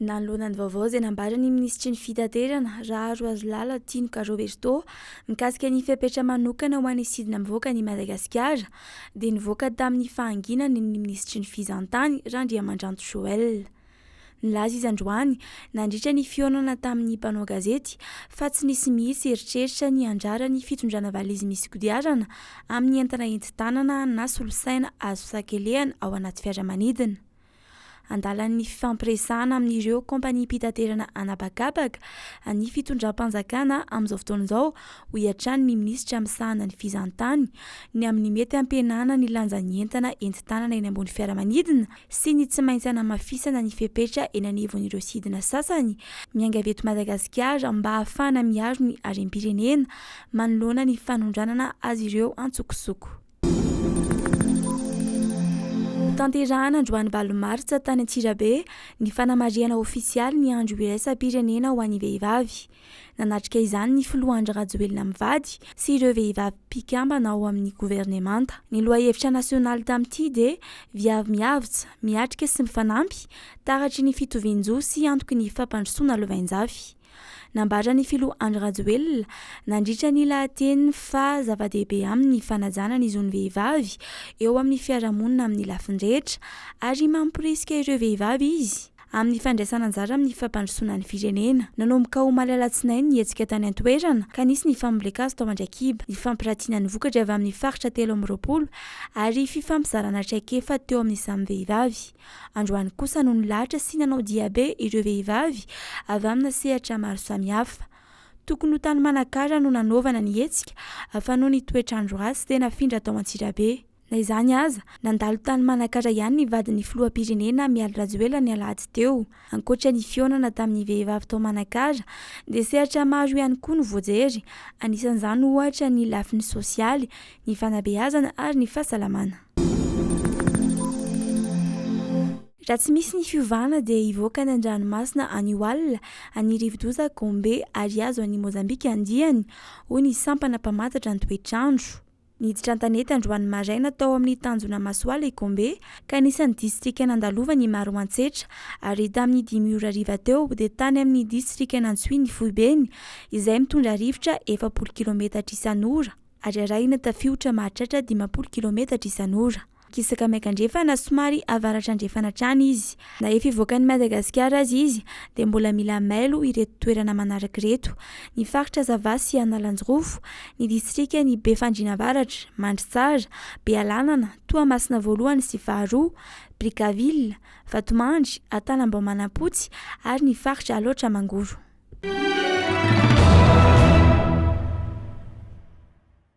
Nanoloana ny vaovao izay nambaran'ny minisitry ny Fitaterana, Raharoazolala Tinoka Roberto, mikasika ny fepetra manokana ho an'ny sidina mivoaka an'i Madagasikara, dia nivoaka tamin'ny fahanginany ny minisitry ny Fizahantany, Randriamandranto Joël. Nilaza izy androany, nandritra ny fihaonana tamin'ny mpanao gazety, fa tsy nisy mihitsy eritreritra ny handrara ny fitondrana valizy misy kodiarana amin'ny entana entin-tanana na solosaina azo sakelehana ao anaty fiaramanidina. Andalan'ny fifampiresahana amin'ireo kaompaniam-pitaterana an'habakabaka ny fitondram-panjakana amin'izao fotoana izao, hoy hatrany ny minisitra misahana ny fizahantany, ny amin'ny mety hampihenana ny lanjan'ny entana entin-tanana eny ambony fiaramanidina sy ny tsy maintsy hanamafisana ny fepetra eny anivon'ireo sidina sasany miainga avy eto Madagasikara mba hahafahana miaro ny harem-pirenena manoloana ny fanondranana azy ireo antsokosoko. Notanterahana androany valo martsa tany Antsirabe ny fanamarihana ofisialy ny andro iraisam-pirenena ho an'ny vehivavy. Nanatrika izany ny filoha Andry Rajoelina mivady sy ireo vehivavy mpikambana ao amin'ny governemanta. Ny lohahevitra nasionaly tamin'ity dia Viavy miavotra, miatrika sy mifanampy, taratry ny fitovian-jo sy antoky ny fampandrosoana lovainjafy. Nambaran'ny filoha Andry Rajoelina nandritra ny lahateniny fa zava-dehibe aminy ny fanajana ny zon'ny vehivavy eo amin'ny fiarahamonina amin'ny lafiny rehetra ary mamporisika ireo vehivavy izy amin'ny fandraisana anjara amin'ny fampandrosoana ny firenena. Nanomboka omaly alatsinainy ny hetsika tany an-toerana ka nisy ny fambolen-kazo tao Andraikiba, ny fampiratiana ny vokatra avy amin'ny faritra 23 ary fifampizarana traikefa teo amin'ny samy vehivavy. Androany kosa no nilahatra sy nanao diabe ireo vehivavy avy amina sehatra maro samihafa. Tokony ho tany Manakara no nanaovana ny hetsika fa noho ny toetr'andro ratsy dia nafindra tao Antsirabe. Na izany aza, nandalo tany Manakara ihany ny vadin'ny filoham-pirenena Mialy Rajoelina ny alahady teo. Ankoatra ny fihaonana tamin'ny vehivavy tao Manakara dia sehatra maro ihany koa no voajery, anisan'izany ohatra ny lafiny sosialy, ny fanabeazana ary ny fahasalamana. Raha tsy misy ny fiovana dia hivoaka any an-dranomasina anio alina ny rivodoza Gombe ary hihazo an'i Mozambika andiany, hoy ny sampana mpamantatra ny toetr'andro. Niditra an-tanety androany maraina tao amin'ny tanjona Masoala i Gombe ka anisan'ny distrika nandalovany i Maroantsetra ary tamin'ny dimy ora hariva teo dia tany amin'ny distrikan'Antsohihy ny foibeny izay mitondra rivotra 40 kilometatra isan'ora. ary arahina tafiotra mahatratra 50 kilometatra isan'ora. Kisaka miankandrefana somary avaratra-andrefana hatrany izy. Na efa hivoaka an'i Madagasikara aza izy dia mbola mila mailo ireto toerana manaraka ireto, ny faritra Sava sy Analanjirofo, ny distrikan'i Befandriana Avaratra, Mandritsara, Bealanana, Toamasina voalohany sy faharoa, Brickaville, Vatomandry, Antanambao Manampotsy ary ny faritra Alaotra Mangoro.